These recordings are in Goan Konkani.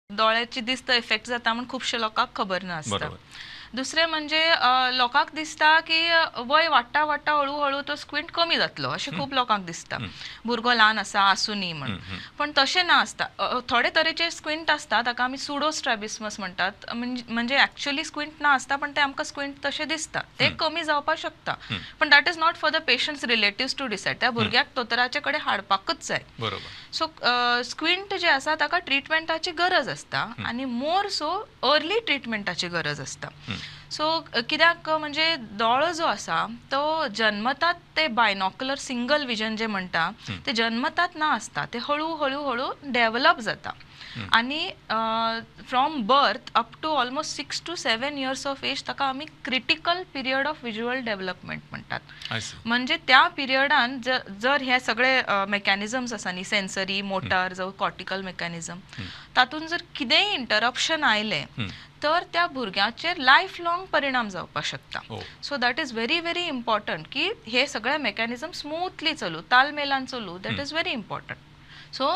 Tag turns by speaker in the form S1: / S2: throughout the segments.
S1: दोळ्याची दिस्त इफेक्ट जाता म्हूण खुबशे लोकांक खबर नासता. दुसरें म्हणजे लोकांक दिसता की वय वाडटा वाडटा हळू हळू तो स्क्विंट कमी जातलो अशें खूब लोकांक दिसता, भुरगो ल्हान आसा आसूं न्ही म्हण. पण तशें ना आसता. थोडे तरेचे स्क्विंट आसता ताका आमी सुडो स्ट्रॅबिस्मस म्हणटात, म्हणजे एक्चुअली स्क्विंट ना आसता पण ते आमकां स्क्विंट तशें दिसता, ते कमी जावपाक शकता. पण that is not for the patient's relatives to decide. त्या भुरग्याक दोतोराचे कडेन हाडपाकच जाय. सो स्क्विंट जे आसा ताका ट्रिटमेंटाची गरज आसता आनी मोर सो अर्ली ट्रिटमेंटाची गरज आसता. सो कित्याक म्हणजे दोळो जो आसा तो जन्मतात ते बायनॉक्युलर सिंगल विजन जे म्हणटा ते जन्मतात ना आसता, ते हळू हळू हळू डेवलप जाता आनी from birth up to almost 6 to 7 years of age ताका आमी critical period of visual development म्हणटात. म्हणजे त्या पिरियडान जर हे सगळे मेकॅनिजम्स आसा न्ही, सेन्सरी, मोटर जावं कॉर्टिकल मेकॅनिजम, तातूंत जर कितेंय इंटरप्शन आयलें तर त्या भुरग्याचेर लायफ लॉंग परिणाम जावपाक शकता. So that is very very important की हे सगळे मेकॅनिजम स्मूथली चलू, तालमेलान चलू, that is very important. So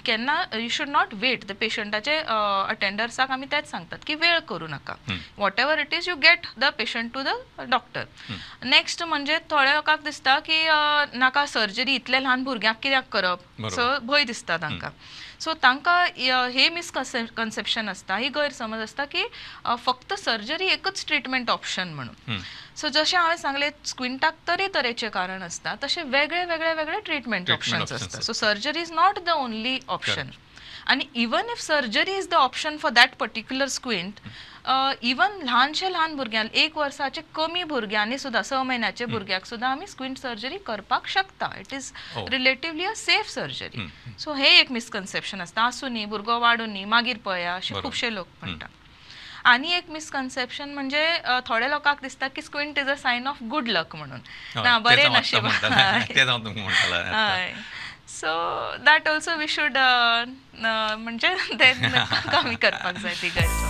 S1: केन्ना you should not wait. The पेशंटाचे अटेंडर्साक आमी तेच सांगतात की वेळ करूं नाका, whatever it is, you get the patient to the doctor. Next म्हणजे थोड्या लोकांक दिसता की नाका सर्जरी, इतले ल्हान भुरग्यांक कित्याक करप, सो भंय दिसता तांकां. सो तांकां हे मिसकन्सेप्शन आसता, ही गैरसमज आसता की फक्त सर्जरी एकच ट्रिटमेंट ऑप्शन म्हणून. सो जशें हांवें सांगलें, स्क्विंटाक तरेतरेचे कारण आसता, तशे वेगळे वेगळे वेगळे ट्रिटमेंट ऑप्शन्स आसता. So surgery is not the only option आनी even if surgery is the option for that particular squint, even ल्हानशे ल्हान भुरग्यांक, एक वर्साचे कमी भुरग्यांनी सुद्दां, 6 म्हयन्याचे भुरग्याक सुद्दां आमी स्क्विंट सर्जरी करपाक शकता. It is relatively a safe surgery. So हे एक मिसकन्सेप्शन आसता, आसूं न्ही, भुरगो वाडूं न्ही, मागीर पळया अशें खुबशे लोक म्हणटा. आनी एक मिसकन्सेप्शन म्हणजे थोड्या लोकांक दिसता की squint is a sign of good luck म्हणून, ना बरें नशीब. हय, so that also we should, म्हणजे ते कमी करपाक जाय ती गैरसमज.